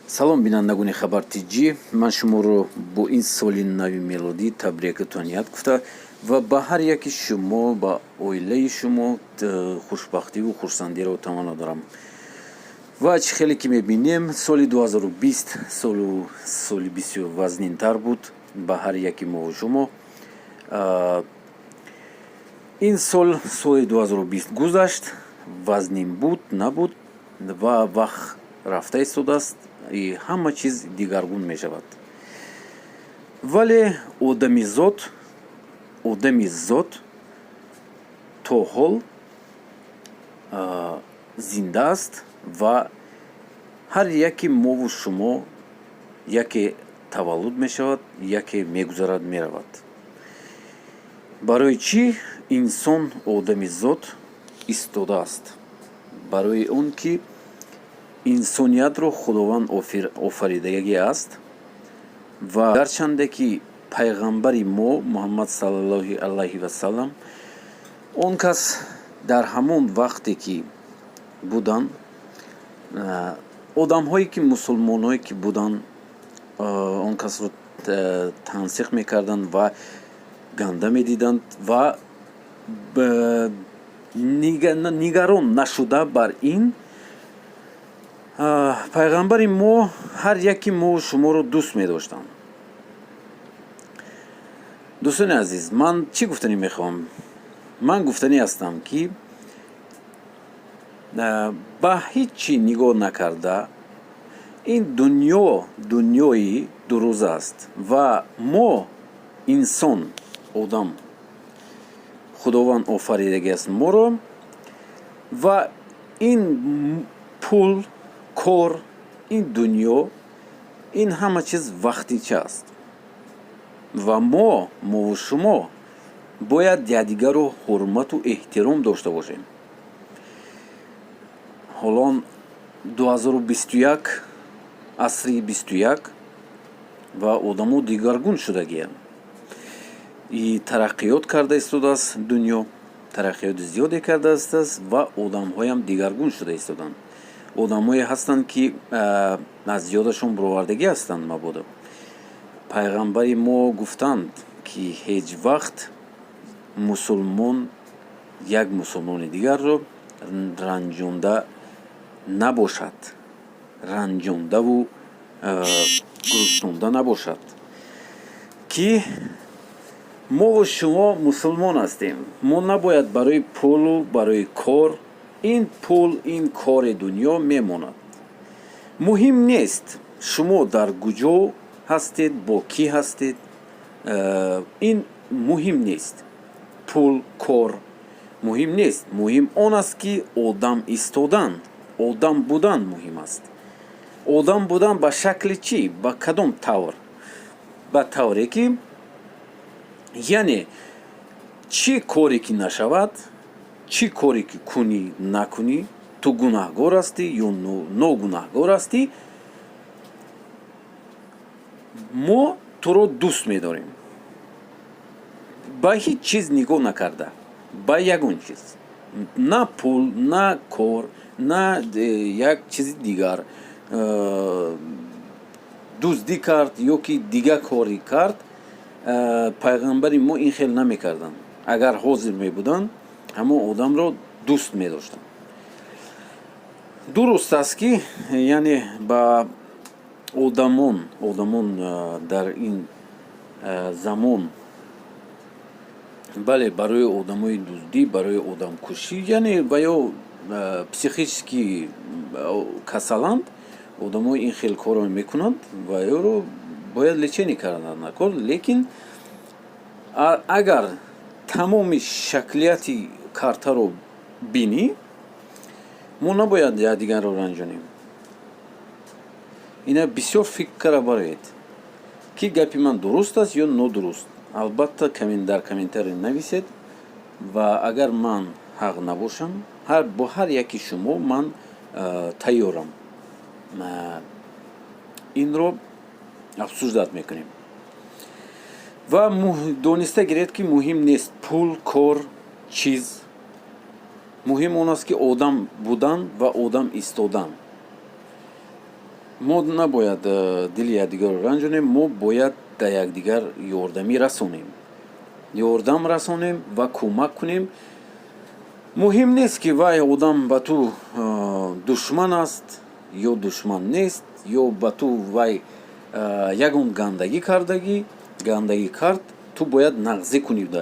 Салом, бинандагони Хабар Тҷӣ. Ман шуморо бо ин соли нави мелодӣ табрику таҳният гуфта ва ба ҳар яки шумо, ба оилаи шумо хушбахтиву хурсандиро таманно дорам. Ва чӣ хеле ки мебинем, соли 2020 солу соли бисёр вазнинтар буд ба ҳар яки мову шумо. Ин сол, соли 2020 гузашт, вазнин буд, набуд, ва вақт рафта истодааст, ҳама чиз дигаргун мешавад. Вале одамизод то ҳол зинда аст ва ҳар яке мову шумо яке таваллуд мешавад, яке мегузарад, меравад. Барои чӣ инсон, одамизод истодааст? Барои он ки инсониятро Худованд офаридагӣ аст. Ва гарчанде ки пайғамбари мо Муҳаммад саллаллоҳи алайҳи васалам, он кас дар ҳамон вақте ки буданд, одамҳое ки мусулмонҳое ки буданд, он касро тансиқ мекарданд ва ганда медиданд ва нигарон нашуда бар ин, пайғамбари мо ҳар яки мо шуморо дӯст медоштанд. Дӯстони азиз, ман чӣ гуфтанӣ мехоҳам? Ман гуфтанӣ ҳастам, ки ба ҳеҷ чӣ нигоҳ накарда, ин дунё дунёи дурӯза аст ва мо инсон, одам, Худованд офаридагӣ аст моро. Ва ин пул, кор, ин дунё, ин ҳама чиз вақтича аст ва мо, мову шумо бояд якдигарро ҳурмату эҳтиром дошта бошем. Ҳолон 2021, асри 21 ва одамо дигаргун шудагианд и тараққиёт карда истодааст. Дунё тараққиёти зиёде карда истодааст ва одамҳоям дигаргун шуда истоданд. Одамҳое ҳастанд, ки аз ёдашон баровардагӣ ҳастанд. Мабодо пайғамбари мо гуфтанд, ки ҳеҷ вақт мусулмон як мусулмони дигарро ранҷонда набошад, ранҷондаву гурустонда набошад, ки мову шумо мусулмон ҳастем. Мо набояд барои пулу барои кор. Ин пул, ин кори дунё мемонад. Муҳим нест, шумо дар куҷо ҳастед, бо кӣ ҳастед, ин муҳим нест. Пул, кор муҳим нест. Муҳим он аст, ки одам истодан, одам будан муҳим аст. Одам будан ба шакли чӣ, ба кадом тавр? Ба тавре ки, яъне, чӣ коре ки нашавад, чӣ коре ки кунӣ, накунӣ, ту гунаҳгор ҳастӣ ё ногунаҳгор ҳастӣ, мо туро дӯст медорем, ба ҳеҷ чиз нигоҳ накарда, ба ягон чиз, на пул, на кор, на як чизи дигар. Дуздӣ кард ё ки дигар корӣ кард, пайғамбари мо ин хел намекарданд. Агар ҳозир мебуданд, ҳамон одамро дӯст медоштанд. Дуруст аст, ки, яъне, ба одамон дар ин замон, бале, барои одамои дуздӣ, барои одамкушӣ, яъне ва ё психически касаланд, одамои ин хел корро мекунанд ва ёро бояд лечение кардан накор. Лекин агар тамоми шаклияти картаро бинӣ, мо набояд якдигарро ранҷонем. Ина бисёр фикр кара бароед, ки гапи ман дуруст аст ё нодуруст. Албатта, дар комментарий нависед. Ва агар ман ҳақ набошам, бо ҳар яки шумо ман тайёрам, инро обсуждать мекунем. Ва дониста гиред, ки муҳим нест пул, кор, чиз. Муҳим он аст, ки одам будан ва одам истодан. Мо набояд дили якдигарро ранҷонем, мо бояд да якдигар ёрдамӣ расонем, ёрдам расонем ва кӯмак кунем. Муҳим нест, ки вай одам ба ту душман аст ё душман нест, ё ба ту вай ягон гандагӣ кардагӣ, гандагӣ кард, ту бояд нағзӣ кунӣ.